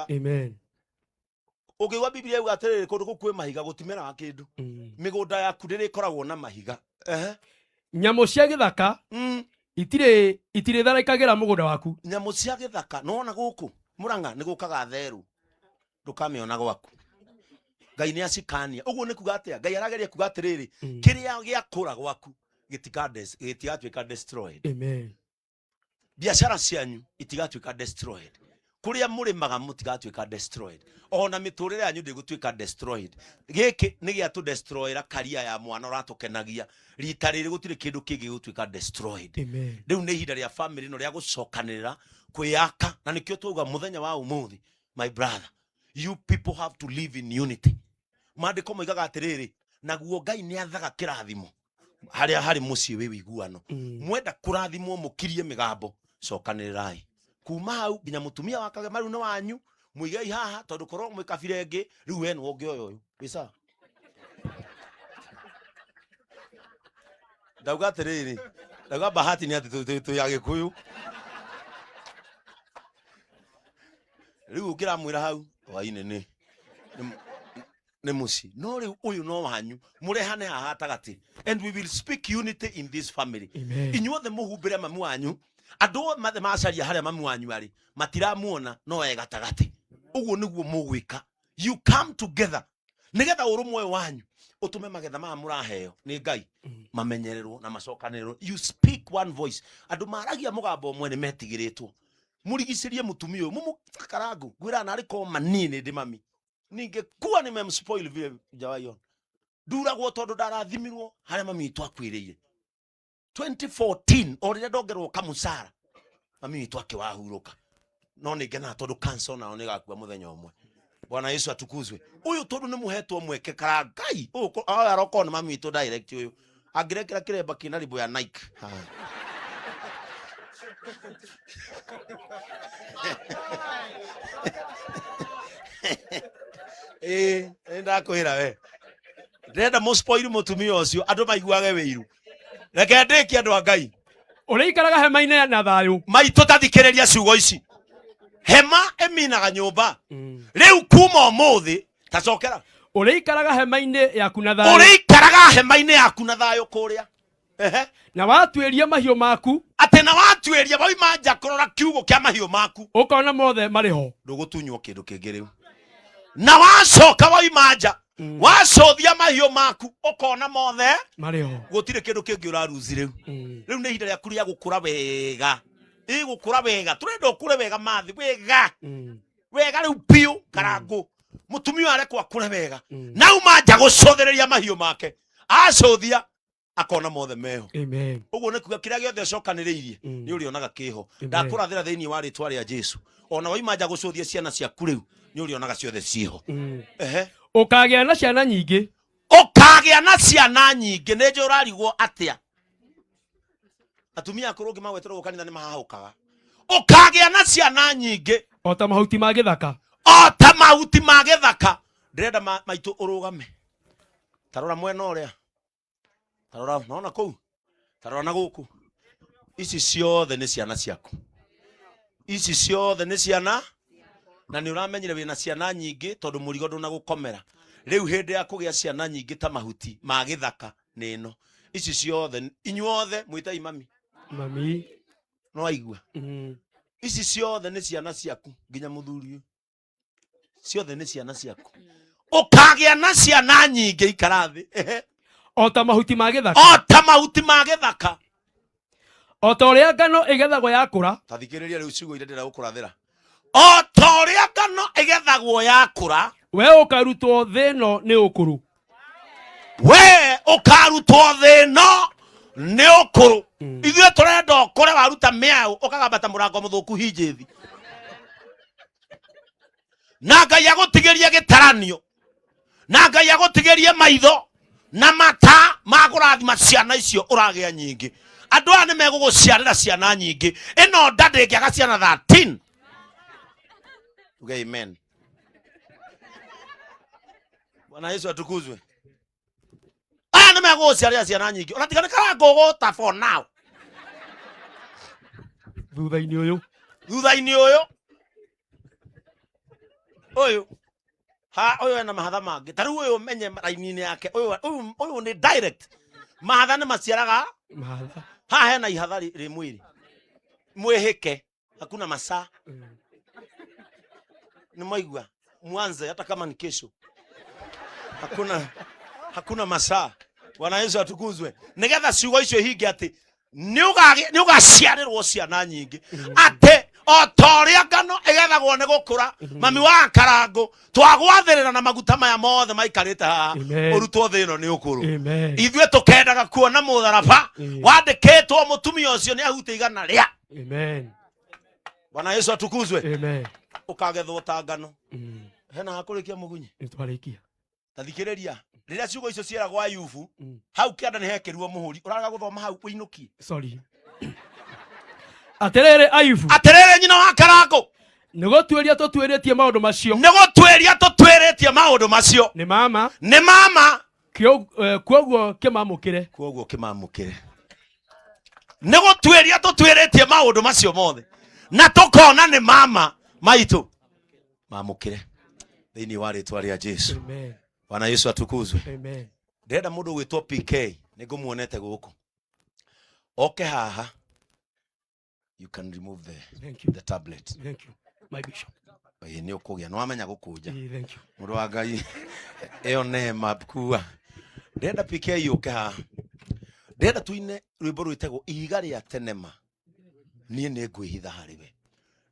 Amen. Ũngĩigua Biblia yuga atĩrĩrĩ, kũndũ kũu kwĩ mahiga gũtimeraga kĩndũ. Mĩgũnda yaku ndĩrĩkoragwo na mahiga. Ehe. Nyamũ cia gĩthaka itirĩ tharĩkagĩra mũgũnda waku. Nyamũ cia gĩthaka, nĩwona gũkũ Mũrang'a nĩ gũkaga therũ, ndũkamĩona gwaku. Ngai nĩ acikania. Ũguo nĩ kuga atĩa? Ngai arageria kuga atĩrĩrĩ, kĩrĩa gĩakũra gwaku gĩtigatuĩka destroyed. Amen. Biacara cianyu itigatuĩka destroyed, kũrĩa mũrĩmaga mũtigatuĩka destroyed, ona mĩtũrĩre yanyu ndĩgũtuĩka destroyed. Gĩkĩ nĩ gĩatũ destroyera karia ya mwana ũratũkenagia. Rita rĩrĩ gũtirĩ kĩndũ kĩngĩ gĩgũtuĩka destroyed. Amen. Rĩu nĩ ihinda rĩa family ĩno rĩa gũcokanĩrĩra kwĩyaka, na nĩkĩo twauga mũthenya wa ũmũthĩ, my brother, you people have to live in unity. Maandĩko moigaga atĩrĩrĩ, naguo Ngai nĩ athaga kĩrathimo harĩa harĩ mũciĩ wĩ wĩiguano. Mwenda kũrathimwo mũkirie mĩgambo, cokanĩrĩrai kuma hau nginya mũtumia wa Kagema rĩu nĩ wanyu, mũigei haha, tondũ korwo mwĩ kabira ĩngĩ rĩu we nĩwe ũngĩoya ũyũ wĩ sawa. Ndauga atĩrĩrĩ, ndauga bahati nĩ atĩ twĩ Agĩkũyũ. Rĩu ũngĩramwĩra hau hwainĩ nĩ mũciĩ, no rĩu ũyũ no wanyu, mũrehane haha gatagatĩ, and we will speak unity in this family. Amen. Inyuothe mũhumbĩre mami wanyu. Andũ othe macaria harĩa mami wanyu arĩ matiramuona, no e gatagatĩ. Ũguo nĩguo mũgwĩka, you come together nĩgetha ũrũmwe ũyũ wanyu ũtũme magetha maya mũraheo nĩ Ngai mamenyererwo na macokanĩrĩrwo. You speak one voice. Andũ maragia mũgambo ũmwe nĩ metigĩrĩtwo. Mũrigicĩrie mũtumia ũyũ, mũmũkarangu ngwĩra narĩ korwo manini ndĩ mami ningekuwa nimemspoil vile hujawahi ona. Nduragwo tondũ ndarathimirwo harĩa mami witũ akuĩrĩire 2014, o rĩrĩa ndongerwo kamucara mami witũ akĩwahurũka. No nĩ ngenaga tondũ cancer nao nĩ gakua mũthenya ũmwe. Bwana Yesu atukuzwe. Ũyũ tondũ nĩ mũhetwo mweke karangai ũyũ ũyũ arokorwo nĩ mami witũ direct, ũyũ angĩrekera kĩremba kĩna ribũ ya Nike. Ha. Ĩĩ, nĩ ndakwĩra we ndĩrenda mũspoil mũtumia ũcio, andũ maiguage wĩiru. Reke ndĩkie, andũ a Ngai. Ũrĩa ikaraga hema-inĩ na thayũ. Maitũ, tathikĩrĩria ciugo ici. Hema ĩminaga nyũmba. Rĩu kuma ũmũthĩ, tacokera. Ũrĩa ikaraga hema-inĩ yaku na thayũ. Ũrĩa ikaraga hema-inĩ yaku na thayũ kũrĩa. Ehe. Na watuĩria mahiũ maku. Atĩ na watuĩria, wauma nja kũrora kiugo kĩa mahiũ maku, ũkona mothe marĩ ho. Ndũgũtunywo kĩndũ kĩngĩ rĩu. Na wacoka wauma nja, wacũthia mahiũ maku, ũkona mothe marĩ ho. Gũtirĩ kĩndũ kĩngĩ ũraruzi rĩu. Rĩu nĩ ihinda rĩaku rĩa gũkũra wega. Ĩ gũkũra wega, tũrenda ũkũre wega, mathi wega wega rĩu biũ. Karangũ mũtumia ũyũ arekwo akũre wega. Nauma nja gũcũthĩrĩria mahiũ make, acũthia akona mothe meho. Amen. Ũguo nĩ kuga kĩrĩa gĩothe ũcokanĩrĩirie nĩ ũrĩonaga kĩho. Amen. Ndakũrathĩra thĩinĩ wa rĩtwa rĩa Jesu, ona waima nja gũcũthia ciana ciaku rĩu nĩ ũrĩonaga ciothe ciĩho. Ehe. Ũkagĩa na ciana nyingĩ. Ũkagĩa na ciana nyingĩ. Nĩ njũ ũrarigwo atĩa atumia akũrũ ũngĩmagweterwo kanitha nĩ mahahũkaga. Ũkagĩa na ciana nyingĩ o ta mahuti ma gĩthaka. O ta mahuti ma gĩthaka. Ndĩrenda maitũ ũrũgame. Tarora mwena ũrĩa, tarora nona kũu, tarora na gũkũ. Ici ciothe nĩ ciana ciaku, ici ciothe nĩ ciana, na nĩ ũramenyire wĩna ciana nyingĩ tondũ mũrigo ndũnagũkomera. Rĩu hĩndĩ ya kũgĩa ciana nyingĩ ta mahuti ma gĩthaka nĩ ĩno. Ici ciothe, inyuothe mwĩtai mami. Mami. No aigua. Ici ciothe nĩ ciana ciaku, nginya mũthuri ũyũ, ciothe nĩ ciana ciaku. Ũkagĩa na ciana nyingĩ. Ikara thĩ. Ehe. O ta mahuti ma gĩthaka. O ta mahuti ma gĩthaka. O ta ũrĩa ngano ĩgethagwo yakũra. Ta thikĩrĩria rĩu ciugo iria ndĩrenda gũkũrathĩra. O ta ũrĩa ngano ĩgethagwo yakũra, we ũkarutwo thĩ ĩno nĩ ũkũrũ. We ũkarutwo thĩ ĩno nĩ ũkũrũ. Ithuĩ tũrenda ũkũre, waruta mĩaũ ũkagamba ta mũrango mũthũku hinjĩthi, na Ngai agũtigĩrie gĩtaranio, na Ngai agũtigĩrie maitho na mata ma kũrathima ciana icio ũragĩa nyingĩ. Andũ aya nĩ megũgũciarĩra ciana nyingĩ. Ĩno nda ndĩngĩaga ciana 13. Tuge amen. Bwana Yesu atukuzwe. Aya nĩ megũgũciarĩra ciana nyingĩ, ona tiga nĩ karangũgũta for now. Thutha-inĩ ũyũ. Thutha-inĩ ũyũ. Ũyũ ha ũyũ ena mahatha mangĩ. Ta rĩu ũyũ menye raini-inĩ yake, ũyũ ũyũ ũyũ nĩ direct. Mahatha nĩ maciaraga Mahatha. Haha hena ihatha rĩ mwĩrĩ. Mwĩhĩke, hakuna masaa. Nĩ mwaigua? Mwanze hata kama ni kesho. Hakuna masaa. Bwana Yesu atukuzwe. Nigetha ciugo icio ihinge atĩ nĩ ũgaciarĩrwo ciana nyingĩ. Atĩ o ta ũrĩa ngano ĩgethagwo nĩ gũkũra, mami wa Karangũ twagwathĩrĩra na maguta maya mothe maikarĩte haha, Amen. ũrutwo thĩ ĩno nĩ ũkũrũ. Amen. Ithuĩ tũkendaga kuona mũtharaba Amen. wandĩkĩtwo mũtumia ũcio nĩ ahutia igana rĩa. Amen. Bwana Yesu atukuzwe. Amen. Ũkagethwo ta ngano. Hena hakũrĩkia mũgunyi? Nĩ twarĩkia. Ta thikĩrĩria, rĩrĩa ciugo icio cieragwo Ayubu, hau kĩanda nĩ hekĩrirwo mũhũri. Ũrarega gũthoma hau ũinũkie. Sorry. Atĩrĩrĩ Ayubu. Atĩrĩrĩ nyina wa Karangũ. Nĩ gũtuĩria tũtuĩrĩtie maũndũ macio. Nĩ gũtuĩria tũtuĩrĩtie maũndũ macio. Nĩ mama. Nĩ mama. Kwoguo kĩmamũkĩre. Kwoguo kĩmamũkĩre. Nĩ gũtuĩria tũtuĩrĩtie maũndũ macio mothe. Na tũkona nĩ mama maitũ. Mamũkĩre. Thĩinĩ wa rĩtwa rĩa Jesu. Amen. Bwana Yesu atukuzwe. Amen. Ndĩrenda mũndũ ũgwĩtwo PK, nĩ ngũmuonete gũkũ. Oke haha. You can remove Thank you. the tablet. Thank you. My bishop. Ĩĩ, nĩ ũkũgĩa, nĩ wamenya gũkũnja. Thank you. Mũndũ wa Ngai, ĩyo neema kua. Ndĩrenda PK yũke haha. Ndĩrenda tuine rwĩmbo rwĩtagwo Ihiga rĩa Tenema. Niĩ nĩ ngwĩhitha harĩ we.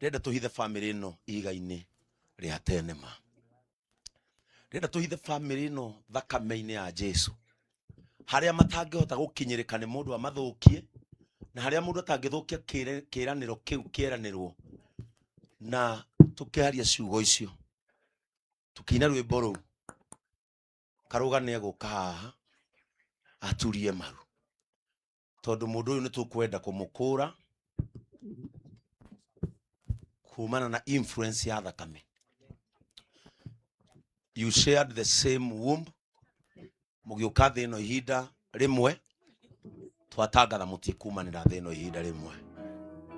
Ndĩrenda tũhithe famĩlĩ ĩno ihiga-inĩ rĩa tenema. Ndĩrenda tũhithe famĩlĩ ĩno thakame-inĩ ya Jesu. Harĩa matangĩhota gũkinyĩrĩka nĩ mũndũ amathũkie, na harĩa mũndũ atangĩthũkia kĩĩranĩro kĩu kĩeranĩrwo. Na tũkĩaria ciugo icio, tũkĩina rwĩmbo rũu, Karũga nĩ egũka haha aturie maru, tondũ mũndũ ũyũ nĩ tũkwenda kũmũkũra kumana na influence ya thakame. You shared the same womb, mũgĩũka thĩ ĩno ihinda rĩmwe, twatangatha mũtikumanĩra thĩ ĩno ihinda rĩmwe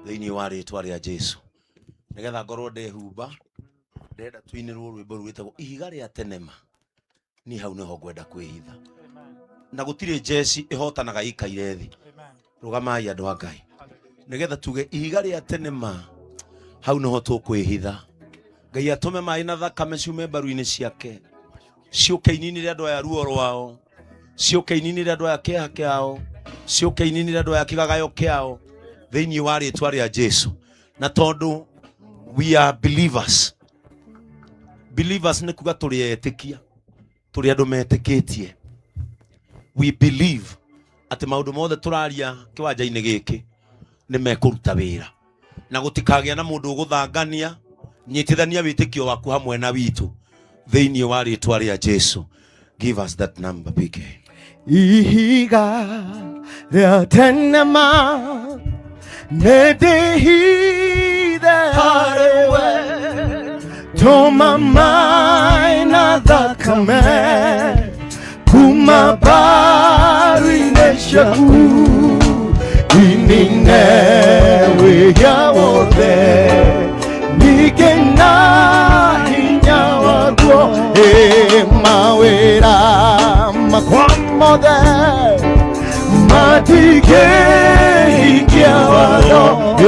thĩinĩ wa rĩtwa rĩa Jesu. Nĩgetha ngorwo ndehumba, ndĩrenda tuinĩrwo rwĩmbo rwĩtagwo Ihiga rĩa Tenema. Niĩ hau nĩho ngwenda kwĩhitha. Na gũtirĩ njeci ĩhotanaga ĩikaire thĩ. Rũgamai andũ a Ngai. Nĩgetha tuge ihiga rĩa tenema, hau nĩho tũkwĩhitha. Ngai atũme maĩ na thakame ciume mbaru-inĩ ciake, ciũke ininĩre andũ aya ruo rwao, ciũke ininĩre andũ aya kĩeha kĩao, ciũke ininĩre andũ aya kĩgagayo kĩao, thĩinĩ wa rĩtwa rĩa Jesu. Na tondũ we are believers. Believers nĩ kuga tũrĩ etĩkia, tũrĩ andũ metĩkĩtie. We believe atĩ maũndũ mothe tũraria kĩwanja-inĩ gĩkĩ nĩ mekũruta wĩra, na gũtikagĩa na mũndũ ũgũthangania. Nyitithania wĩtĩkio waku hamwe na witũ thĩinĩ wa rĩtwa rĩa Jesu. Give us that number, PK. Ihiga rĩa tenema nĩ ndĩhithe harĩ we, tũma maĩ na thakame kuma mbaru-inĩ ciaku, inine wĩhia wothe, ningĩ na hinya waguo, ĩ mawĩra makwa mothe matingĩhingia watho, ĩ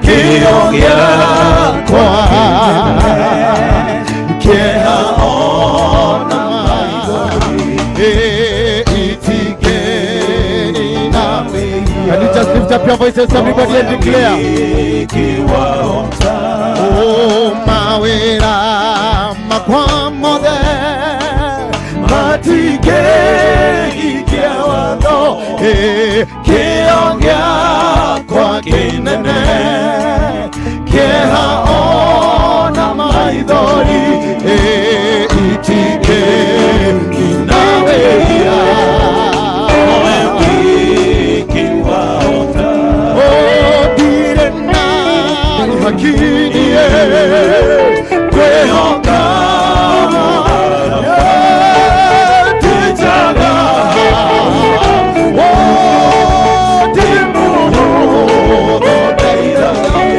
kĩo gĩakwa kĩeha ona maithori, ĩ itingĩnina. Can you just lift up your voices, everybody, and declare? Oh, mawĩra makwa mothe matingĩhingia watho, ĩ kĩo gĩakwa kĩnene kĩeha ona maithori, ĩ itingĩnina wĩhia. Ndirĩ na ihaki-niĩ kwĩhoka ti njaga, ti mũhũthũ ndeithagia.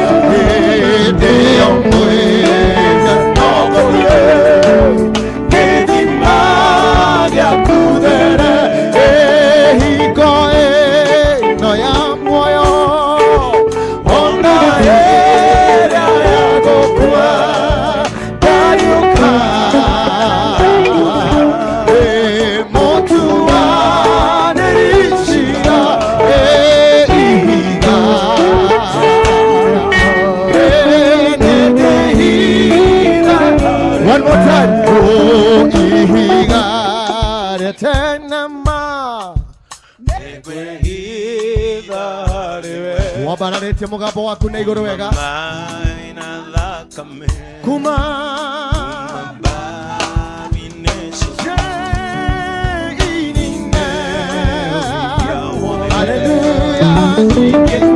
One more time. Oh, ihiga rĩa tene ma. Wambararĩtie mũgambo waku na igũrũ wega. Kuma Hallelujah.